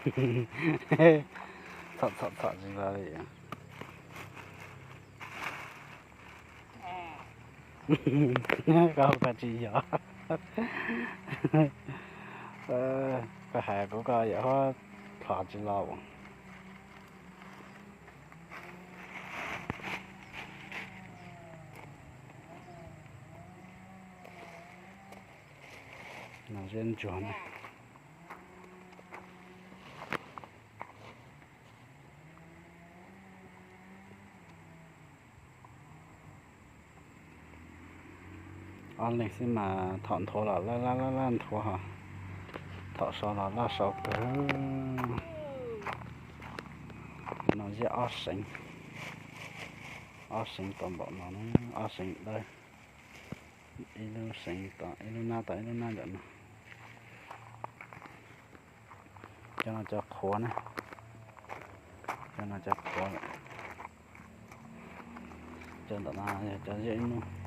Txhom txhom txhom tsis los li. Koj, koj tsis yog. Koj hais kuv koj yam huab plhos tsis los. No ziab ntsuag na. Ob leeg xwb mas thaum nthuav los laj laj laj laj nthuav ho, thaum sau los laj sau kawg. No ziab ob seev, ob seev tau npaum no, ob seev dawb, ib lub seev tod, ib lub nab tod, ib lub nab ntawm no. Cov no cov qhuav na, cov no cov qhuav lawm. Cov ntawm no yog cov ziab ib nub.